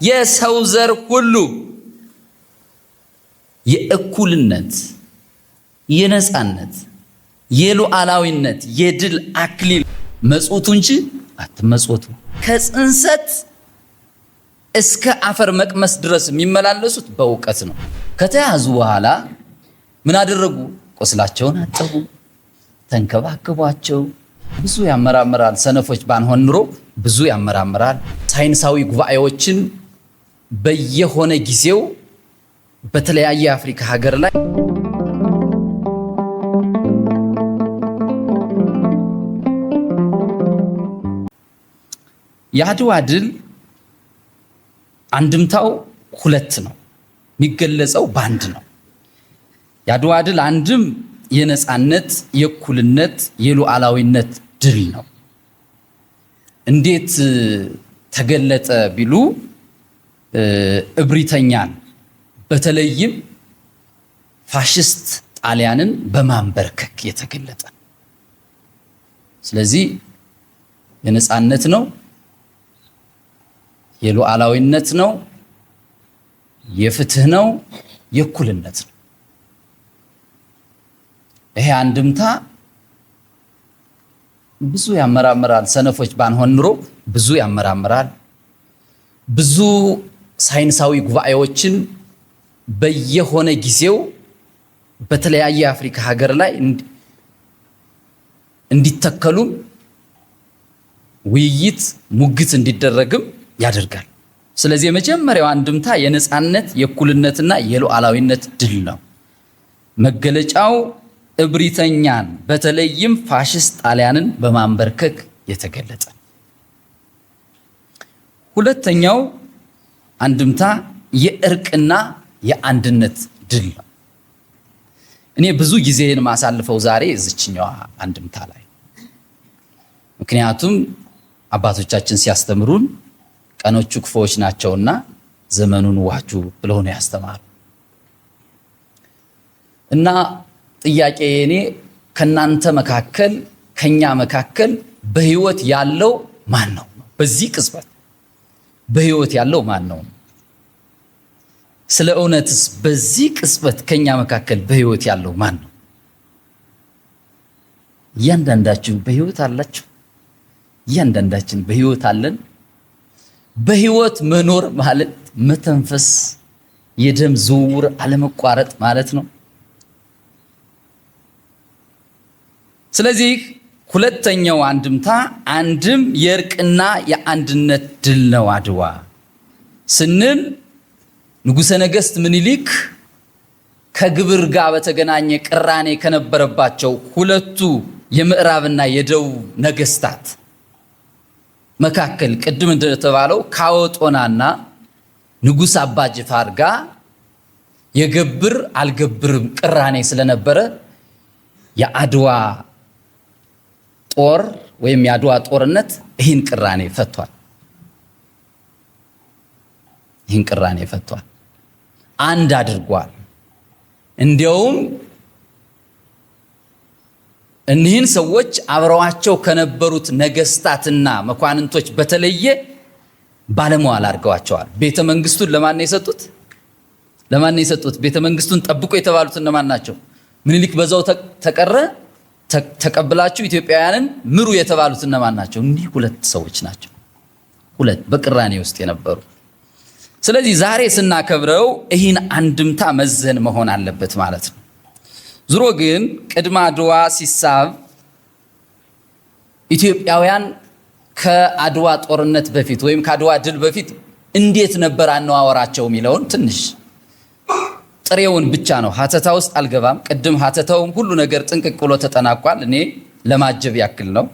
የሰው ዘር ሁሉ የእኩልነት፣ የነጻነት፣ የሉዓላዊነት የድል አክሊል መጽውቱ እንጂ አትመጽወቱ። ከጽንሰት እስከ አፈር መቅመስ ድረስ የሚመላለሱት በእውቀት ነው። ከተያዙ በኋላ ምን አደረጉ? ቁስላቸውን አጠቡ፣ ተንከባከቧቸው። ብዙ ያመራምራል። ሰነፎች ባንሆን ኑሮ ብዙ ያመራምራል። ሳይንሳዊ ጉባኤዎችን በየሆነ ጊዜው በተለያየ የአፍሪካ ሀገር ላይ የአድዋ ድል አንድምታው ሁለት ነው፣ የሚገለጸው በአንድ ነው። የአድዋ ድል አንድም የነጻነት፣ የእኩልነት፣ የሉዓላዊነት ድል ነው። እንዴት ተገለጠ ቢሉ እብሪተኛን በተለይም ፋሽስት ጣሊያንን በማንበርከክ የተገለጠ። ስለዚህ የነጻነት ነው፣ የሉዓላዊነት ነው፣ የፍትህ ነው፣ የእኩልነት ነው። ይሄ አንድምታ ብዙ ያመራምራል። ሰነፎች ባንሆን ኑሮ ብዙ ያመራምራል። ብዙ ሳይንሳዊ ጉባኤዎችን በየሆነ ጊዜው በተለያየ የአፍሪካ ሀገር ላይ እንዲተከሉም ውይይት ሙግት እንዲደረግም ያደርጋል። ስለዚህ የመጀመሪያው አንድምታ የነጻነት፣ የእኩልነትና የሉዓላዊነት ድል ነው። መገለጫው እብሪተኛን በተለይም ፋሽስት ጣሊያንን በማንበርከክ የተገለጠ። ሁለተኛው አንድምታ የእርቅና የአንድነት ድል ነው። እኔ ብዙ ጊዜን ማሳልፈው ዛሬ እዚችኛዋ አንድምታ ላይ፣ ምክንያቱም አባቶቻችን ሲያስተምሩን ቀኖቹ ክፉዎች ናቸውና ዘመኑን ዋጁ ብለው ነው ያስተማሩ። እና ጥያቄ እኔ ከናንተ መካከል ከኛ መካከል በህይወት ያለው ማን ነው? በዚህ ቅጽበት በህይወት ያለው ማን ነው? ስለ እውነትስ በዚህ ቅጽበት ከኛ መካከል በህይወት ያለው ማን ነው? እያንዳንዳችሁ በህይወት አላችሁ። እያንዳንዳችን በህይወት አለን። በህይወት መኖር ማለት መተንፈስ፣ የደም ዝውውር አለመቋረጥ ማለት ነው። ስለዚህ ሁለተኛው አንድምታ አንድም የእርቅና የአንድነት ድል ነው አድዋ ስንል ንጉሠ ነገሥት ምኒልክ ከግብር ጋር በተገናኘ ቅራኔ ከነበረባቸው ሁለቱ የምዕራብና የደቡብ ነገስታት መካከል ቅድም እንደተባለው ካወጦናና ንጉሥ አባ ጅፋር ጋር የገብር አልገብርም ቅራኔ ስለነበረ የአድዋ ጦር ወይም የአድዋ ጦርነት ይህን ቅራኔ ፈቷል። ይህን ቅራኔ ፈቷል፣ አንድ አድርጓል። እንዲያውም እኒህን ሰዎች አብረዋቸው ከነበሩት ነገስታትና መኳንንቶች በተለየ ባለመዋል አድርገዋቸዋል። ቤተ መንግስቱን ለማን ነው የሰጡት? ለማን ነው የሰጡት? ቤተ መንግስቱን ጠብቆ የተባሉት እነማን ናቸው? ምኒልክ በዛው ተቀረ። ተቀብላችሁ ኢትዮጵያውያንን ምሩ የተባሉት እነማን ናቸው? እኒህ ሁለት ሰዎች ናቸው። ሁለት በቅራኔ ውስጥ የነበሩ። ስለዚህ ዛሬ ስናከብረው ይህን አንድምታ መዘን መሆን አለበት ማለት ነው። ዙሮ ግን ቅድመ አድዋ ሲሳብ ኢትዮጵያውያን ከአድዋ ጦርነት በፊት ወይም ከአድዋ ድል በፊት እንዴት ነበር አነዋወራቸው የሚለውን ትንሽ ጥሬውን ብቻ ነው። ሀተታ ውስጥ አልገባም። ቅድም ሀተታውም ሁሉ ነገር ጥንቅቅ ብሎ ተጠናቋል። እኔ ለማጀብ ያክል ነው።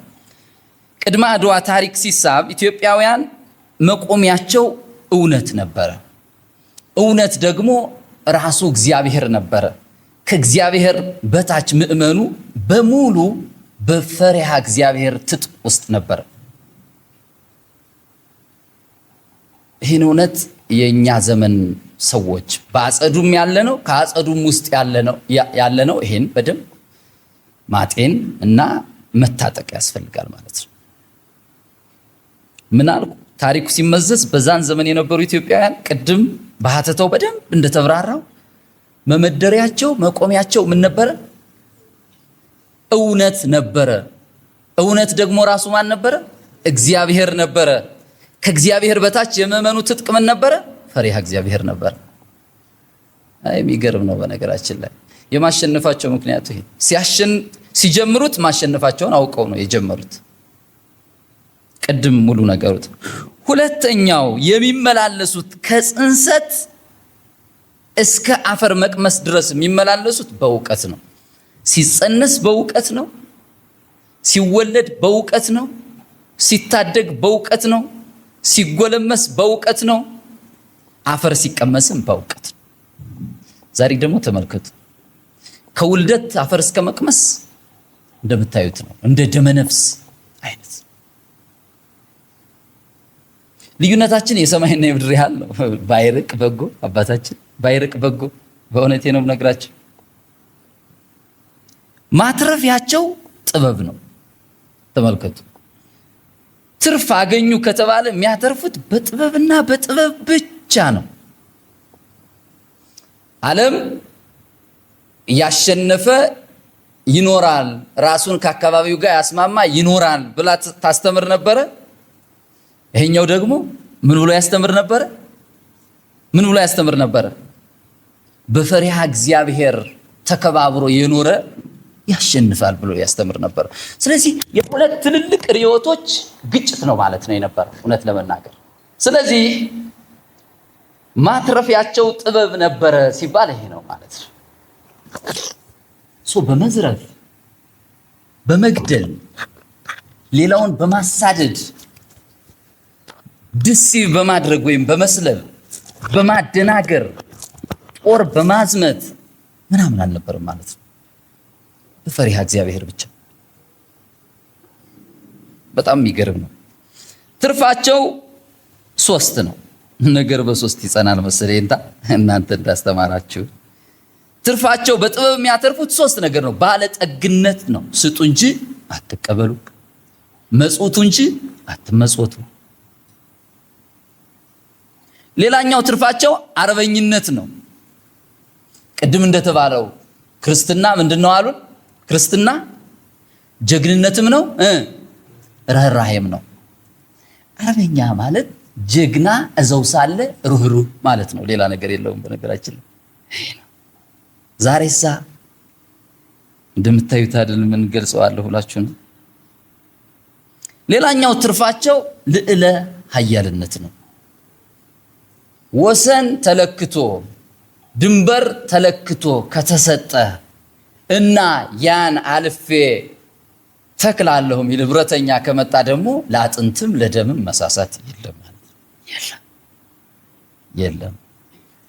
ቅድመ አድዋ ታሪክ ሲሳብ ኢትዮጵያውያን መቆሚያቸው እውነት ነበረ። እውነት ደግሞ ራሱ እግዚአብሔር ነበረ። ከእግዚአብሔር በታች ምእመኑ በሙሉ በፈሪሃ እግዚአብሔር ትጥቅ ውስጥ ነበረ። ይህን እውነት የእኛ ዘመን ሰዎች በአጸዱም ያለ ነው፣ ከአጸዱም ውስጥ ያለ ነው። ይሄን በደንብ ማጤን እና መታጠቅ ያስፈልጋል ማለት ነው። ምን አልኩ? ታሪኩ ሲመዘዝ በዛን ዘመን የነበሩ ኢትዮጵያውያን ቅድም በሀተታው በደንብ እንደተብራራው መመደሪያቸው መቆሚያቸው ምን ነበረ? እውነት ነበረ። እውነት ደግሞ ራሱ ማን ነበረ? እግዚአብሔር ነበረ። ከእግዚአብሔር በታች የምእመኑ ትጥቅ ምን ነበረ? ፈሪሃ እግዚአብሔር ነበረ። አይ የሚገርም ነው። በነገራችን ላይ የማሸነፋቸው ምክንያቱ ይሄ ሲጀምሩት ማሸነፋቸውን አውቀው ነው የጀመሩት። ቅድም ሙሉ ነገሩት። ሁለተኛው የሚመላለሱት ከጽንሰት እስከ አፈር መቅመስ ድረስ የሚመላለሱት በእውቀት ነው። ሲጸነስ በእውቀት ነው። ሲወለድ በእውቀት ነው። ሲታደግ በእውቀት ነው። ሲጎለመስ በእውቀት ነው። አፈር ሲቀመስም በእውቀት ነው። ዛሬ ደግሞ ተመልከቱ፣ ከውልደት አፈር እስከ መቅመስ እንደምታዩት ነው። እንደ ደመነፍስ አይነት ልዩነታችን የሰማይና የምድር ያህል ነው። ባይርቅ በጎ አባታችን ባይርቅ በጎ። በእውነቴ ነው የምነግራቸው። ማትረፊያቸው ጥበብ ነው። ተመልከቱ፣ ትርፍ አገኙ ከተባለ የሚያተርፉት በጥበብና በጥበብ ብቻ ነው። ዓለም ያሸነፈ ይኖራል፣ ራሱን ከአካባቢው ጋር ያስማማ ይኖራል ብላ ታስተምር ነበረ። ይሄኛው ደግሞ ምን ብሎ ያስተምር ነበረ? ምን ብሎ ያስተምር ነበረ? በፈሪሃ እግዚአብሔር ተከባብሮ የኖረ ያሸንፋል ብሎ ያስተምር ነበር። ስለዚህ የሁለት ትልልቅ ርዕዮቶች ግጭት ነው ማለት ነው የነበረ እውነት ለመናገር። ስለዚህ ማትረፊያቸው ጥበብ ነበረ ሲባል ይሄ ነው ማለት ነው። So በመዝረፍ፣ በመግደል፣ ሌላውን በማሳደድ፣ deceive በማድረግ ወይም በመስለብ፣ በማደናገር፣ ጦር በማዝመት ምናምን አልነበረም ማለት ነው። በፈሪሃ እግዚአብሔር ብቻ። በጣም የሚገርም ነው። ትርፋቸው ሶስት ነው። ነገር በሶስት ይጸናል መሰለኝ እናንተ እንዳስተማራችሁ። ትርፋቸው በጥበብ የሚያተርፉት ሶስት ነገር ነው። ባለጠግነት ነው። ስጡ እንጂ አትቀበሉ፣ መጽውቱ እንጂ አትመጽወቱ። ሌላኛው ትርፋቸው አርበኝነት ነው። ቅድም እንደተባለው ክርስትና ምንድነው አሉን? ክርስትና ጀግንነትም ነው ርህራሄም ነው። አርበኛ ማለት ጀግና እዘው ሳለ ርህሩህ ማለት ነው። ሌላ ነገር የለውም። በነገራችን ላይ ዛሬሳ እንደምታዩት አይደል? ምን ገልጸዋለሁ ሁላችሁ ነው። ሌላኛው ትርፋቸው ልዕለ ኃያልነት ነው። ወሰን ተለክቶ ድንበር ተለክቶ ከተሰጠ እና ያን አልፌ ተክላለሁ የሚል ህብረተኛ ከመጣ ደግሞ ለአጥንትም ለደምም መሳሳት የለም ማለት ነው። የለም የለም።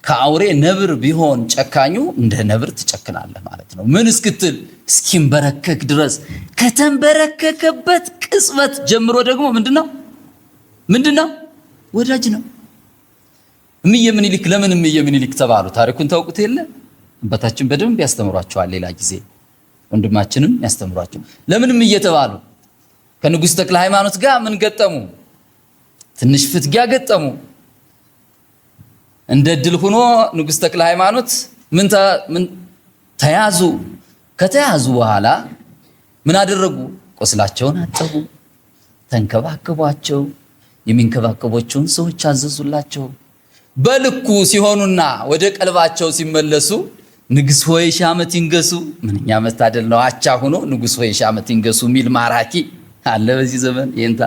ከአውሬ ነብር ቢሆን ጨካኙ እንደ ነብር ትጨክናለህ ማለት ነው። ምን እስክትል እስኪንበረከክ ድረስ። ከተንበረከከበት ቅጽበት ጀምሮ ደግሞ ምንድነው ወዳጅ ነው። እምዬ ምኒልክ ለምን እምዬ ምኒልክ ተባሉ? ታሪኩን ታውቁት የለ? አባታችን በደንብ ያስተምሯቸዋል። ሌላ ጊዜ ወንድማችንም ያስተምሯቸው። ለምን እምዬ ተባሉ? ከንጉሥ ተክለ ሃይማኖት ጋር ምን ገጠሙ? ትንሽ ፍትጊያ ገጠሙ። እንደ ድል ሆኖ ንጉሥ ተክለ ሃይማኖት ምን ተያዙ። ከተያዙ በኋላ ምን አደረጉ? ቆስላቸውን አጠቡ፣ ተንከባከቧቸው። የሚንከባከቧቸውን ሰዎች አዘዙላቸው። በልኩ ሲሆኑና ወደ ቀልባቸው ሲመለሱ ንጉሥ ሆይ ሺህ ዓመት ይንገሱ። ምንኛ መታደል ነው! አቻ ሆኖ ንጉሥ ሆይ ሺህ ዓመት ይንገሱ የሚል ማራኪ አለ በዚህ ዘመን። ይንታ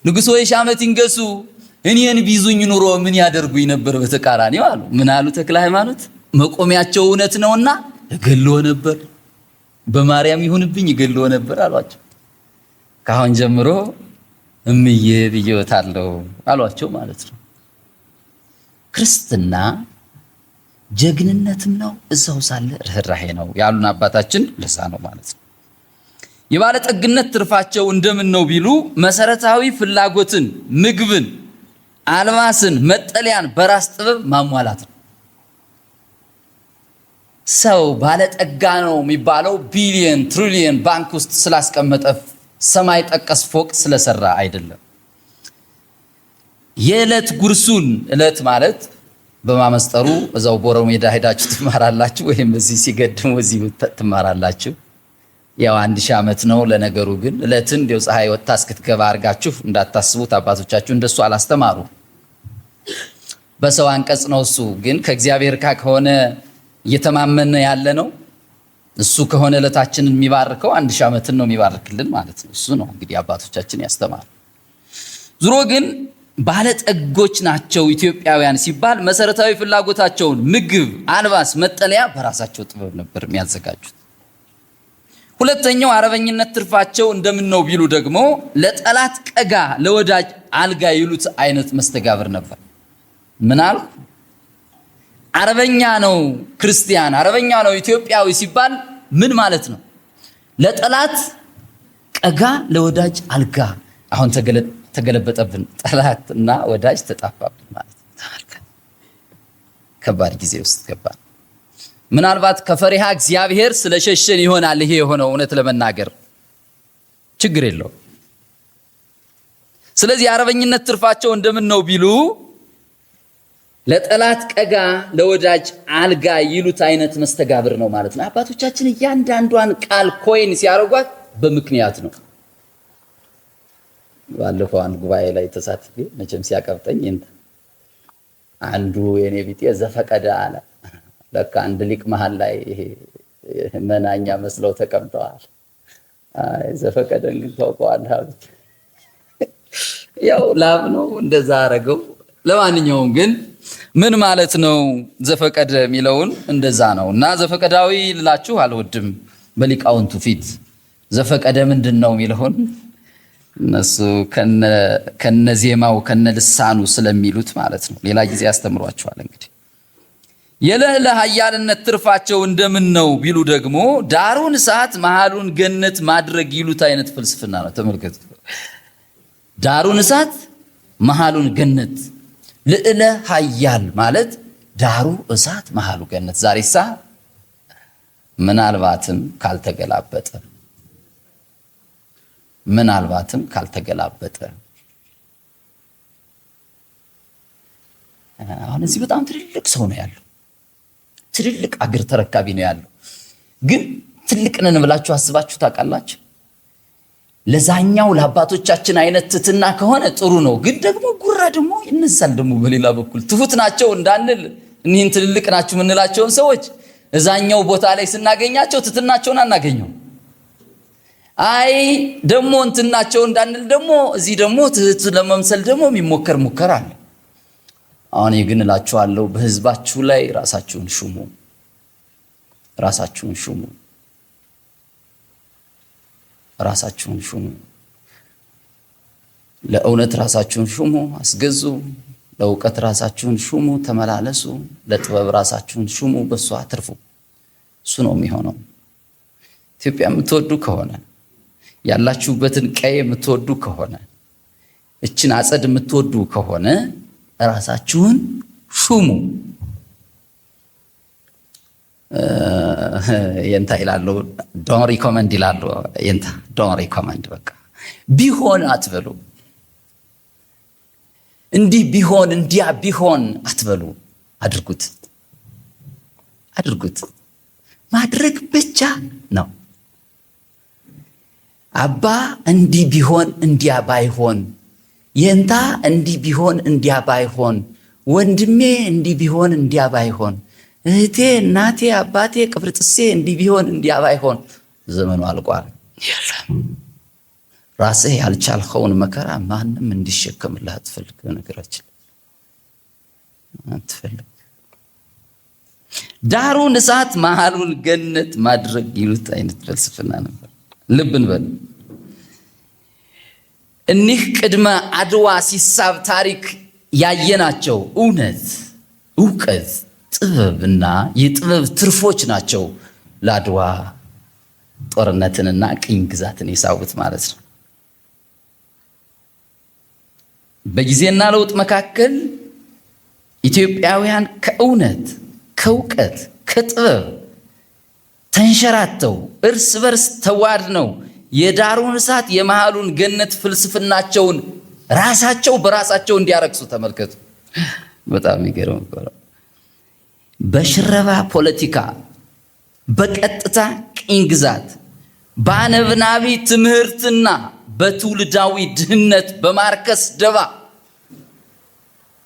ንጉሥ ሆይ ሺህ ዓመት ይንገሱ፣ እኔን ቢይዙኝ ኑሮ ምን ያደርጉኝ ነበር? በተቃራኒው አሉ። ምን አሉ ተክለ ሃይማኖት? መቆሚያቸው እውነት ነውና እገድልዎ ነበር፣ በማርያም ይሁንብኝ እገድልዎ ነበር አሏቸው። ከአሁን ጀምሮ እምዬ ብዬዎታለሁ አሏቸው ማለት ነው። ክርስትና ጀግንነትም ነው፣ እዛው ሳለ ርህራሄ ነው ያሉን አባታችን። ለዛ ነው ማለት ነው። የባለጠግነት ትርፋቸው እንደምን ነው ቢሉ መሰረታዊ ፍላጎትን፣ ምግብን፣ አልባስን፣ መጠለያን በራስ ጥበብ ማሟላት ነው። ሰው ባለጠጋ ነው የሚባለው ቢሊየን ትሪሊየን ባንክ ውስጥ ስላስቀመጠ፣ ሰማይ ጠቀስ ፎቅ ስለሰራ አይደለም። የዕለት ጉርሱን፣ ዕለት ማለት በማመስጠሩ እዛው ቦሮ ሜዳ ሄዳችሁ ትማራላችሁ፣ ወይም እዚህ ሲገድሙ እዚህ ትማራላችሁ። ያው 1000 ዓመት ነው። ለነገሩ ግን ዕለትን እንዲያው ፀሐይ ወጥታ እስክትገባ አድርጋችሁ እንዳታስቡት። አባቶቻችሁ እንደሱ አላስተማሩ። በሰው አንቀጽ ነው እሱ። ግን ከእግዚአብሔር ጋር ከሆነ እየተማመነ ያለ ነው። እሱ ከሆነ ዕለታችንን የሚባርከው 1000 ዓመትን ነው የሚባርክልን ማለት ነው። እሱ ነው እንግዲህ አባቶቻችን ያስተማሩ። ዙሮ ግን ባለጠጎች ናቸው ኢትዮጵያውያን ሲባል መሰረታዊ ፍላጎታቸውን ምግብ፣ አልባስ፣ መጠለያ በራሳቸው ጥበብ ነበር የሚያዘጋጁት። ሁለተኛው አርበኝነት ትርፋቸው እንደምን ነው ቢሉ ደግሞ ለጠላት ቀጋ ለወዳጅ አልጋ ይሉት አይነት መስተጋብር ነበር። ምን አልኩ? አርበኛ ነው ክርስቲያን፣ አርበኛ ነው ኢትዮጵያዊ ሲባል ምን ማለት ነው? ለጠላት ቀጋ ለወዳጅ አልጋ። አሁን ተገለበጠብን። ጠላትና ወዳጅ ተጣፋብን ማለት ነው። ተመልከት፣ ከባድ ጊዜ ውስጥ ገባን። ምናልባት ከፈሪሃ እግዚአብሔር ስለሸሸን ይሆናል ይሄ የሆነው። እውነት ለመናገር ችግር የለውም። ስለዚህ የአርበኝነት ትርፋቸው እንደምን ነው ቢሉ ለጠላት ቀጋ ለወዳጅ አልጋ ይሉት አይነት መስተጋብር ነው ማለት ነው። አባቶቻችን እያንዳንዷን ቃል coin ሲያደርጓት በምክንያት ነው። ባለፈው አንድ ጉባኤ ላይ ተሳትፌ መቼም ሲያቀብጠኝ አንዱ የኔ ቢጤ ዘፈቀደ አለ። ለካ አንድ ሊቅ መሀል ላይ ይሄ መናኛ መስለው ተቀምጠዋል። አይ ዘፈቀደን ግን ታውቀዋለህ አሉት። ያው ላብ ነው እንደዛ አረገው። ለማንኛውም ግን ምን ማለት ነው ዘፈቀደ የሚለውን እንደዛ ነው። እና ዘፈቀዳዊ ልላችሁ አልወድም በሊቃውንቱ ፊት። ዘፈቀደ ምንድን ነው የሚለውን እነሱ ከነ ዜማው ከነ ልሳኑ ስለሚሉት ማለት ነው። ሌላ ጊዜ ያስተምሯቸዋል። እንግዲህ የልዕለ ኃያልነት ትርፋቸው እንደምን ነው ቢሉ ደግሞ ዳሩን እሳት መሃሉን ገነት ማድረግ ይሉት አይነት ፍልስፍና ነው። ተመልከቱ። ዳሩን እሳት መሃሉን ገነት። ልዕለ ኃያል ማለት ዳሩ እሳት መሃሉ ገነት። ዛሬሳ ምናልባትም ካልተገላበጠ ምናልባትም ካልተገላበጠ አሁን እዚህ በጣም ትልልቅ ሰው ነው ያለው። ትልልቅ አገር ተረካቢ ነው ያለው። ግን ትልቅ ነን ብላችሁ አስባችሁ ታውቃላችሁ? ለዛኛው ለአባቶቻችን አይነት ትትና ከሆነ ጥሩ ነው። ግን ደግሞ ጉራ ደግሞ ይነሳል። ደግሞ በሌላ በኩል ትሁት ናቸው እንዳንል እኒህን ትልልቅ ናችሁ የምንላቸውን ሰዎች እዛኛው ቦታ ላይ ስናገኛቸው ትትናቸውን አናገኘው። አይ ደግሞ እንትናቸው እንዳንል ደግሞ እዚህ ደግሞ ትህት ለመምሰል ደግሞ የሚሞከር ሙከራ አለ። አሁን ግን እላችኋለሁ በህዝባችሁ ላይ ራሳችሁን ሹሙ፣ ራሳችሁን ሹሙ፣ ራሳችሁን ሹሙ። ለእውነት ራሳችሁን ሹሙ፣ አስገዙ። ለእውቀት ራሳችሁን ሹሙ፣ ተመላለሱ። ለጥበብ ራሳችሁን ሹሙ፣ በሷ አትርፉ። እሱ ነው የሚሆነው። ኢትዮጵያ የምትወዱ ከሆነ፣ ያላችሁበትን ቀይ የምትወዱ ከሆነ፣ እችን አጸድ የምትወዱ ከሆነ ራሳችሁን ሹሙ። የንታ ይላሉ፣ don't recommend ይላሉ። የንታ don't recommend። በቃ ቢሆን አትበሉ። እንዲህ ቢሆን እንዲያ ቢሆን አትበሉ። አድርጉት፣ አድርጉት። ማድረግ ብቻ ነው። አባ እንዲህ ቢሆን እንዲያ ባይሆን፣ የንታ እንዲህ ቢሆን እንዲያ ባይሆን፣ ወንድሜ እንዲህ ቢሆን እንዲያ ባይሆን፣ እህቴ፣ እናቴ፣ አባቴ፣ ቅብርጥሴ እንዲህ ቢሆን እንዲያ ባይሆን፣ ዘመኑ አልቋል። የለም፣ ራስህ ያልቻልከውን መከራ ማንም እንዲሸከምልህ አትፈልግ። በነገራችን አትፈልግ። ዳሩን እሳት መሃሉን ገነት ማድረግ ይሉት አይነት ፍልስፍና ነበር። ልብ እንበል። እኒህ ቅድመ አድዋ ሲሳብ ታሪክ ያየናቸው እውነት፣ እውቀት፣ ጥበብና የጥበብ ትርፎች ናቸው ለአድዋ ጦርነትንና ቅኝ ግዛትን የሳቡት ማለት ነው። በጊዜና ለውጥ መካከል ኢትዮጵያውያን ከእውነት፣ ከእውቀት፣ ከጥበብ ተንሸራተው እርስ በርስ ተዋድነው የዳሩን እሳት የመሃሉን ገነት ፍልስፍናቸውን ራሳቸው በራሳቸው እንዲያረክሱ ተመልከቱ። በጣም የሚገርም እኮ ነው። በሽረባ ፖለቲካ፣ በቀጥታ ቅኝ ግዛት፣ በአነብናቢ ትምህርትና በትውልዳዊ ድህነት በማርከስ ደባ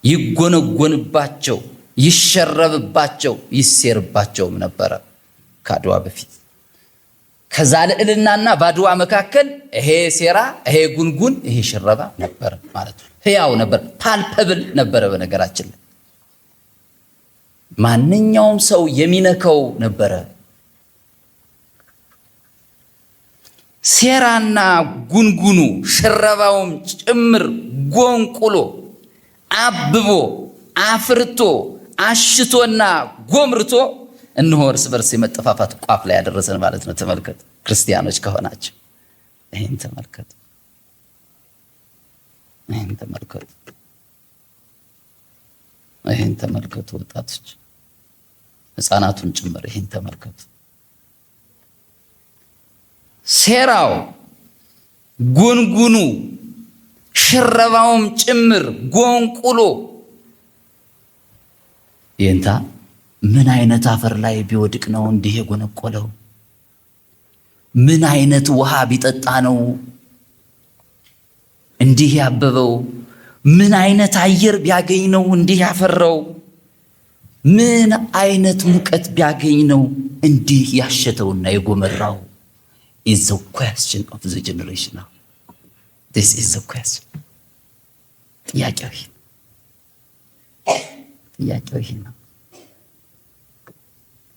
ይጎነጎንባቸው፣ ይሸረብባቸው፣ ይሴርባቸውም ነበረ ከአድዋ በፊት። ከዛ ልዕልናና በአድዋ መካከል ይሄ ሴራ፣ ይሄ ጉንጉን፣ ይሄ ሽረባ ነበር ማለት ነው። ህያው ነበር፣ palpable ነበረ። በነገራችን ላይ ማንኛውም ሰው የሚነካው ነበረ። ሴራና ጉንጉኑ ሽረባውም ጭምር ጎንቁሎ አብቦ አፍርቶ አሽቶና ጎምርቶ እነሆ እርስ በርስ የመጠፋፋት ቋፍ ላይ ያደረሰን ማለት ነው። ተመልከቱ፣ ክርስቲያኖች ከሆናቸው ይህን ተመልከቱ፣ ይህን ተመልከቱ፣ ይህን ተመልከቱ። ወጣቶች ሕፃናቱን ጭምር ይህን ተመልከቱ። ሴራው ጉንጉኑ ሽረባውም ጭምር ጎንቁሎ ይንታ ምን አይነት አፈር ላይ ቢወድቅ ነው እንዲህ የጎነቆለው? ምን አይነት ውሃ ቢጠጣ ነው እንዲህ ያበበው? ምን አይነት አየር ቢያገኝ ነው እንዲህ ያፈራው? ምን አይነት ሙቀት ቢያገኝ ነው እንዲህ ያሸተውና የጎመራው? Is the question of the generation now. This is the question. ጥያቄው ይሄ ጥያቄው ይሄ ነው።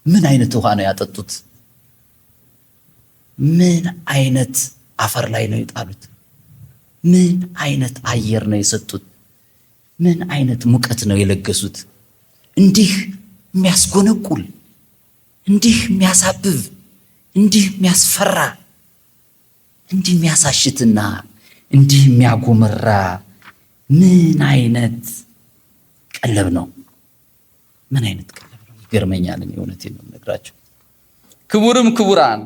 ምን አይነት ውሃ ነው ያጠጡት? ምን አይነት አፈር ላይ ነው የጣሉት? ምን አይነት አየር ነው የሰጡት? ምን አይነት ሙቀት ነው የለገሱት? እንዲህ የሚያስጎነቁል፣ እንዲህ የሚያሳብብ፣ እንዲህ የሚያስፈራ፣ እንዲህ የሚያሳሽትና እንዲህ የሚያጎመራ ምን አይነት ቀለብ ነው? ምን አይነት ቀለብ ነው? ይገርመኛል። እኔ እውነቴን ነው የምነግራቸው። ክቡርም ክቡራን፣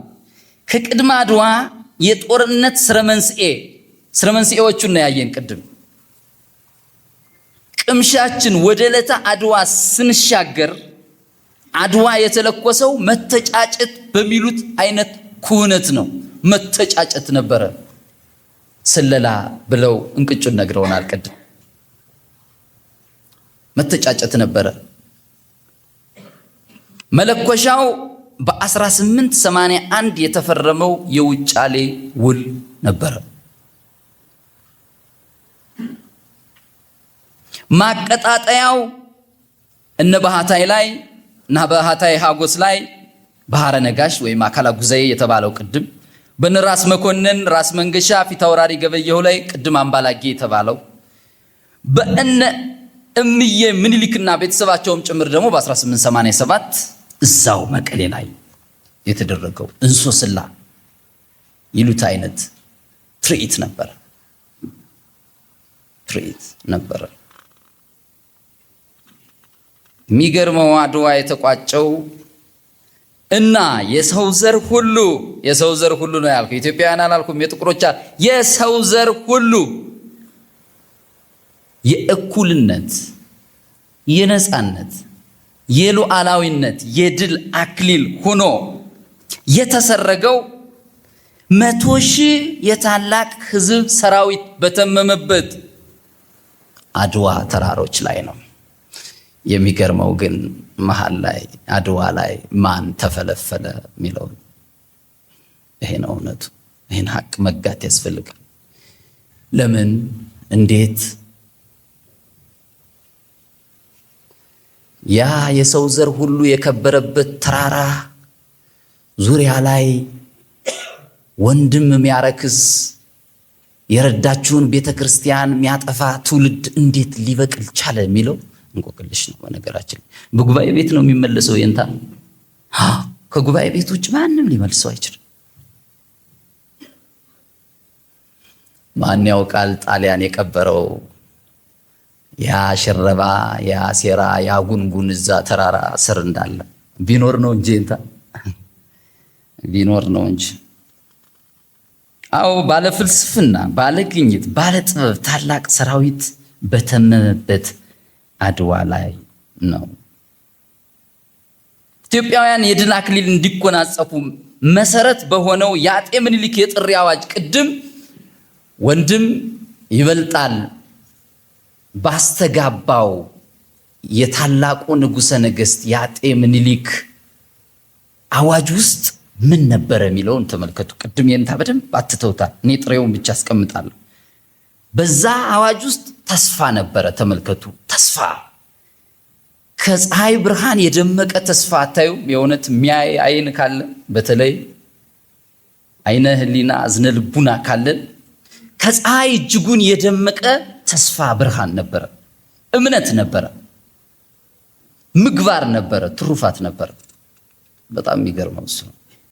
ከቅድመ አድዋ የጦርነት ስረ መንስኤ ስረ መንስኤዎቹን ነው ያየን ቅድም። ቅምሻችን ወደ ዕለተ አድዋ ስንሻገር አድዋ የተለኮሰው መተጫጨት በሚሉት አይነት ኩነት ነው። መተጫጨት ነበረ። ስለላ ብለው እንቅጩን ነግረውናል ቅድም። መተጫጨት ነበረ። መለኮሻው በ1881 የተፈረመው የውጫሌ ውል ነበረ። ማቀጣጠያው እነ ባህታይ ላይ እና ባህታይ ሀጎስ ላይ ባህረ ነጋሽ ወይም አካለ ጉዛዬ የተባለው ቅድም፣ በነ ራስ መኮንን ራስ መንገሻ ፊታውራሪ ገበየሁ ላይ ቅድም አምባላጌ የተባለው፣ በእነ እምዬ ምኒልክና ቤተሰባቸውም ጭምር ደግሞ በ1887 እዛው መቀሌ ላይ የተደረገው እንሶስላ ይሉት አይነት ትርኢት ነበረ። ትርኢት ነበረ። የሚገርመው አድዋ የተቋጨው እና የሰው ዘር ሁሉ፣ የሰው ዘር ሁሉ ነው ያልኩ፣ ኢትዮጵያውያን አላልኩም፣ የጥቁሮች፣ የሰው ዘር ሁሉ የእኩልነት፣ የነጻነት፣ የሉዓላዊነት የድል አክሊል ሆኖ የተሰረገው 100,000 የታላቅ ሕዝብ ሰራዊት በተመመበት አድዋ ተራሮች ላይ ነው። የሚገርመው ግን መሀል ላይ አድዋ ላይ ማን ተፈለፈለ የሚለው ይሄ ነው እውነቱ። ይህን ሀቅ መጋት ያስፈልጋል። ለምን፣ እንዴት ያ የሰው ዘር ሁሉ የከበረበት ተራራ ዙሪያ ላይ ወንድም የሚያረክስ፣ የረዳችውን ቤተ ክርስቲያን የሚያጠፋ ትውልድ እንዴት ሊበቅል ቻለ የሚለው እንቆቅልሽ ነው። በነገራችን በጉባኤ ቤት ነው የሚመለሰው። የንታ ከጉባኤ ቤት ውጭ ማንም ሊመልሰው አይችልም። ማን ያውቃል ጣሊያን የቀበረው ያ ሽረባ፣ ያ ሴራ፣ ያ ጉንጉን እዛ ተራራ ስር እንዳለ ቢኖር ነው እንጂ፣ እንታ ቢኖር ነው እንጂ። አዎ፣ ባለ ፍልስፍና፣ ባለ ግኝት፣ ባለ ጥበብ ታላቅ ሰራዊት በተመመበት አድዋ ላይ ነው። ኢትዮጵያውያን የድል አክሊል እንዲጎናጸፉ መሰረት በሆነው የአጤ ምኒልክ የጥሪ አዋጅ ቅድም ወንድም ይበልጣል ባስተጋባው የታላቁ ንጉሠ ነገሥት የአጤ ምኒልክ አዋጅ ውስጥ ምን ነበረ የሚለውን ተመልከቱ። ቅድም የንታ በደንብ አትተውታል። እኔ ጥሬውን ብቻ አስቀምጣለሁ። በዛ አዋጅ ውስጥ ተስፋ ነበረ። ተመልከቱ፣ ተስፋ ከፀሐይ ብርሃን የደመቀ ተስፋ አታዩም? የእውነት የሚያይ አይን ካለ፣ በተለይ አይነ ሕሊና እዝነ ልቡና ካለን፣ ከፀሐይ እጅጉን የደመቀ ተስፋ ብርሃን ነበረ፣ እምነት ነበረ፣ ምግባር ነበረ፣ ትሩፋት ነበረ። በጣም የሚገርመው እሱ ነው።